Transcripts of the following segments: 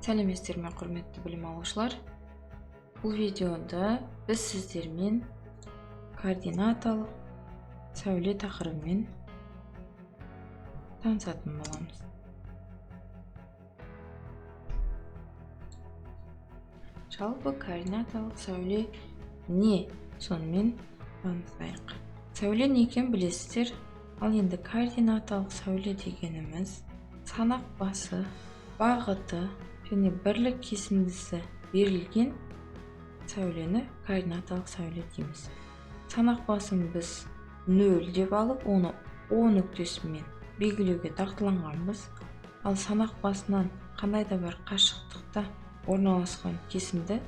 Сәлеметсіздер ме, құрметті білім алушылар! Бұл видеода біз сіздермен координаталық сәуле тақырыбымен танысатын боламыз. Жалпы координаталық сәуле не? Сонымен танысайық. Сәуле не екенін білесіздер. Ал енді координаталық сәуле дегеніміз санақ басы, бағыты және бірлік кесіндісі берілген сәулені координаталық сәуле дейміз. Санақ басын біз 0 деп алып, оны О нүктесімен белгілеуге дағдыланғанбыз. Ал санақ басынан қандай да бір қашықтықта орналасқан кесінді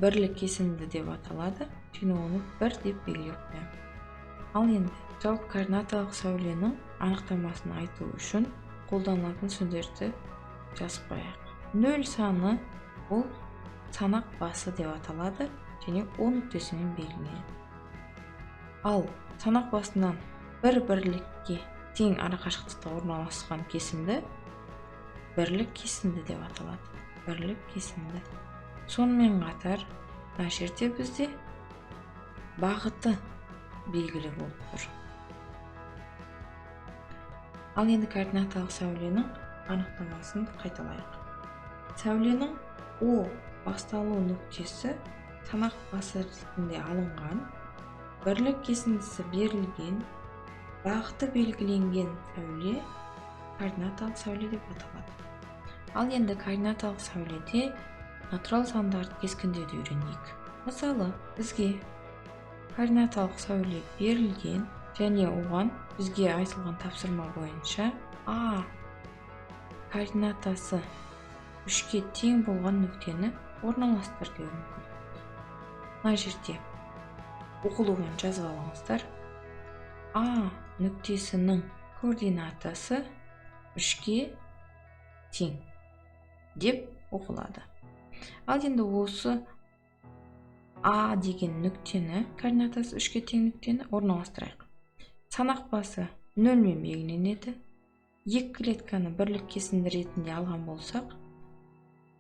бірлік кесінді деп аталады және оны 1 деп белгілеп қоямыз. Ал енді жалпы координаталық сәуленің анықтамасын айту үшін қолданылатын сөздерді жазып қояйық. 0 саны ол санақ басы деп аталады және О нүктесімен белгіленеді. Ал санақ басынан бір бірлікке тең арақашықтықта орналасқан кесінді бірлік кесінді деп аталады. Бірлік кесінді. Сонымен қатар мына жерде бізде бағыты белгілі болып тұр. Ал енді координаталық сәуленің анықтамасын қайталайық. Сәуленің О басталу нүктесі санақ басы ретінде алынған, бірлік кесіндісі берілген, бағыты белгіленген сәуле координаталық сәуле деп аталады. Ал енді координаталық сәуледе натурал сандарды кескіндеуді үйренейік. Мысалы, бізге координаталық сәуле берілген және оған бізге айтылған тапсырма бойынша А координатасы 3-ке тең болған нүктені орналастыр деуі мүмкін. Мына жерде оқылуын жазып алыңыздар. А нүктесінің координатасы 3-ке тең деп оқылады. Ал енді осы А деген нүктені, координатасы 3-ке тең нүктені орналастырайық. Санақ басы 0-мен белгіленеді. Екі клетканы бірлік кесінді ретінде алған болсақ,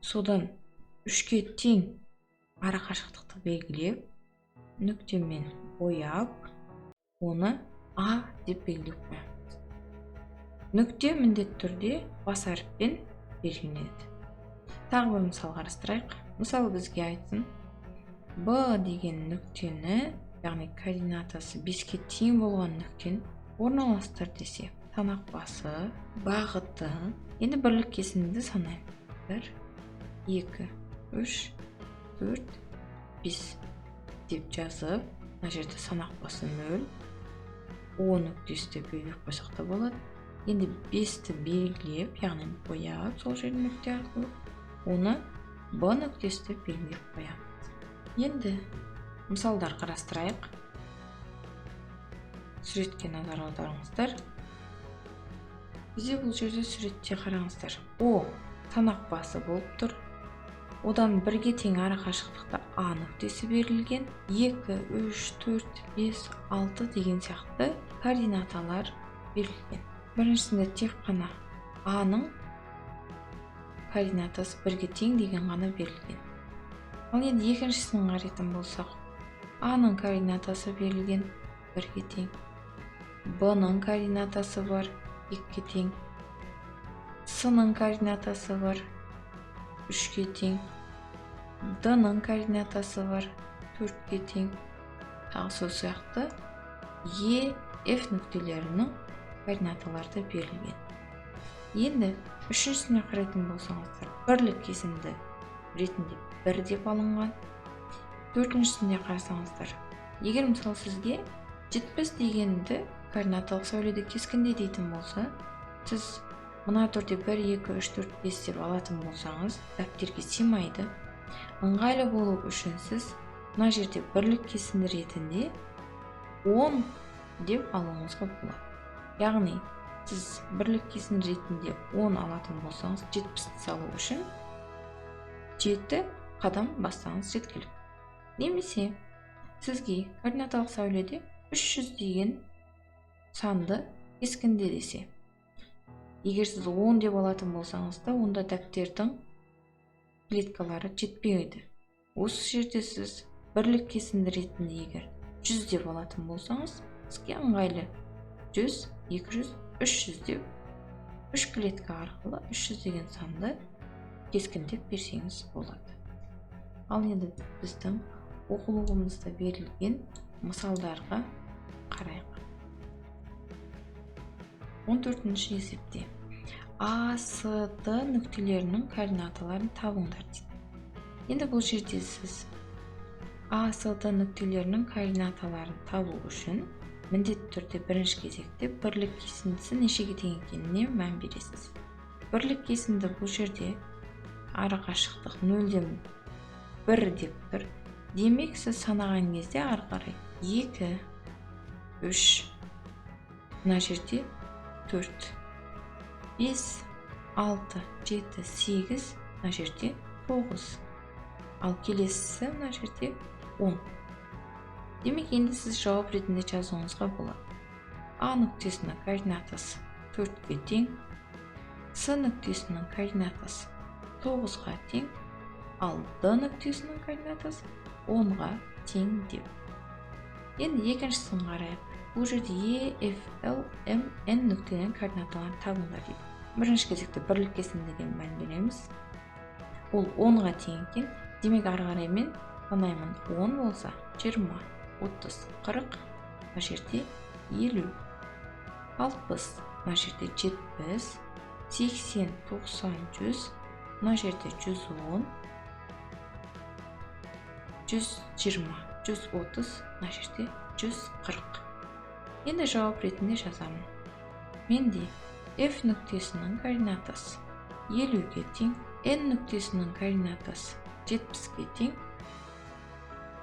содан 3-ке тең арақашықтықты белгілеп, нүктемен бояп, оны А деп белгілеп қоямыз. Нүкте міндетті түрде бас әріппен белгіленеді. Тағы бір мысал қарастырайық. Мысалы, бізге айтсын, Б деген нүктені, яғни координатасы 5-ке тең болған нүктені орналастыр десе, санақ басы, бағыты, енді бірлік кесінді санаймын. 1, 2, 3, 4, 5 деп жазып, мына жерде санақ басы 0, О нүктесі деп белгілеп қойсақ та болады. Енді 5-ті белгілеп, яғни бояп сол жерде нүкте арқылы, оны Б нүктесі деп белгілеп қоямыз. Енді мысалдар қарастырайық. Суретке назар аударыңыздар. Бізде бұл жерде суретте қараңыздар. О санақ басы болып тұр. Одан бірге тең арақашықтықта А нүктесі берілген. 2, 3, 4, 5, 6 деген сияқты координаталар берілген. Біріншісінде тек қана А-ның координатасы бірге тең деген ғана берілген. Ал енді екіншісін қарайтын болсақ, А-ның координатасы берілген бірге тең, Б-ның координатасы бар 2-ге тең, С-ның координатасы бар 3-ке тең, Д-ның координатасы бар 4-ке тең. Тағы сол сияқты Е, Ф нүктелерінің координаталары да берілген. Енді үшіншісіне қарайтын болсаңыздар, бірлік кесінді ретінде 1 деп алынған. Төртіншісіне қарасаңыздар, егер мысалы сізге 70 дегенді координаталық сәуледе кескінде дейтін болса, сіз мына түрде 1, 2, 3, 4, 5 деп алатын болсаңыз, дәптерге сыймайды. Ыңғайлы болу үшін сіз мына жерде бірлік кесінді ретінде 10 деп алуыңызға болады. Яғни сіз бірлік кесінді ретінде 10 алатын болсаңыз, 70-ті салу үшін 7 қадам бассаңыз жеткілікті. Немесе сізге координаталық сәуледе 300 деген санды кескінде десе, егер сіз 10 деп алатын болсаңыз да, онда дәптердің Клеткалары жетпейді. Осы жерде сіз бірлік кесінді ретінде егер 100 деп алатын болсаңыз, сізге ыңғайлы 100, 200, 300 деп 3 клетка арқылы 300 деген санды кескіндеп берсеңіз болады. Ал енді біздің оқулығымызда берілген мысалдарға қарайық. 14-ші есепте А, С, Д нүктелерінің координаталарын табыңдар дейді. Енді бұл жерде сіз А, С, Д нүктелерінің координаталарын табу үшін міндетті түрде бірінші кезекте бірлік кесіндісі нешеге тең екеніне мән бересіз. Бірлік кесінді бұл жерде ара қашықтық 0-ден 1 деп тұр. Демек, сіз санаған кезде ары қарай 2, 3, мына жерде 4, 5, 6, 7, 8, мына жерде 9. Ал келесісі мына жерде 10. Демек, енді сіз жауап ретінде жазуыңызға болады. А нүктесінің координатасы 4-ке тең, С нүктесінің координатасы 9-ға тең, ал Д нүктесінің координатасы 10-ға тең деп. Енді екіншісін қарайық. Бұл жерде Е, Ф, Л, М, Н нүктелерінің координаталарын табыңдар дейді. Бірінші кезекте бірлік кесіндіге мән береміз. Ол 10-ға тең екен. Демек, ары қарай мен санаймын. 10 болса 20, 30, 40, мына жерде 50, 60, мына жерде 70, 80, 90, 100, мына жерде 110, 120, 130, мына жерде 140. Енді жауап ретінде жазамын. Менде F нүктесінің координатасы 50-ге тең, N нүктесінің координатасы 70-ке тең,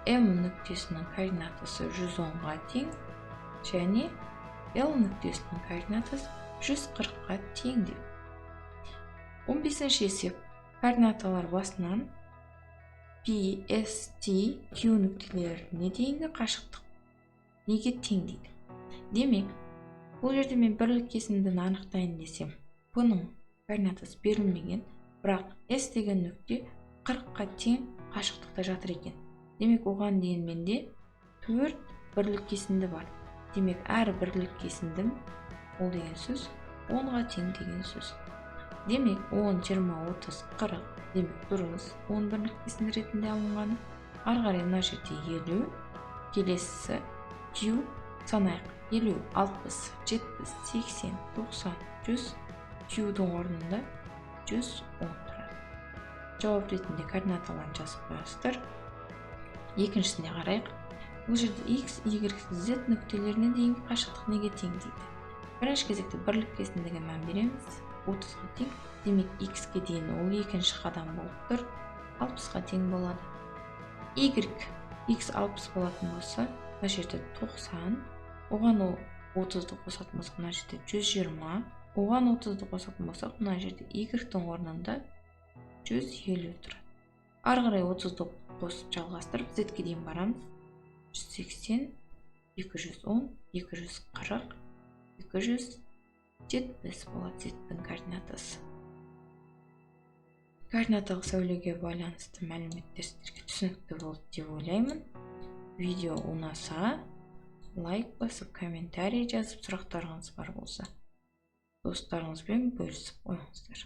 М нүктесінің координатасы 110-ға тең және Л нүктесінің координатасы 140-қа тең деп. 15-ші есеп. Координаталар басынан P, S, T, Q нүктелеріне дейінгі қашықтық неге тең дейді. Демек, бұл жерде мен бірлік кесіндіні анықтайын десем, P-ның координатасы берілмеген, бірақ S деген нүкте 40-қа тең қашықтықта жатыр екен. Демек, оған дейін менде 4 бірлік кесінді бар. Демек, әр бірлік кесіндім ол деген сөз 10-ға тең деген сөз. Демек, 10, 20, 30, 40, демек дұрыс, 10 бірлік кесінді ретінде алынғаны. Ары қарай мына жерде 50, келесісі Q санайық. 50, 60, 70, 80, 90, 100, Q-дің орнында 110 тұрады. Жауап ретінде координаталарын жазып қоясыздар. Екіншісіне қарайық. Бұл жерде X, Y, Z нүктелеріне дейінгі қашықтық неге тең дейді. Бірінші кезекте бірлік кесіндіге мән береміз. 30-ға тең. Демек, X-ке дейін ол екінші қадам болып тұр. 60-қа тең болады. Y, X 60 болатын болса, мына жерде 90, оған ол 30-ды қосатын болсақ, мына жерде 120, оған 30-ды қосатын болсақ, мына жерде Y-тің орнында 150 тұрады. Ары қарай 30-ды қосып жалғастырып, Z-ке дейін барамыз. 180, 210, 240, 270 болады Z-тің координатасы. Координаталық сәулеге байланысты мәліметтер сіздерге түсінікті болды деп ойлаймын. Видео ұнаса, лайк басып, комментарий жазып, сұрақтарыңыз бар болса, достарыңызбен бөлісіп қойыңыздар.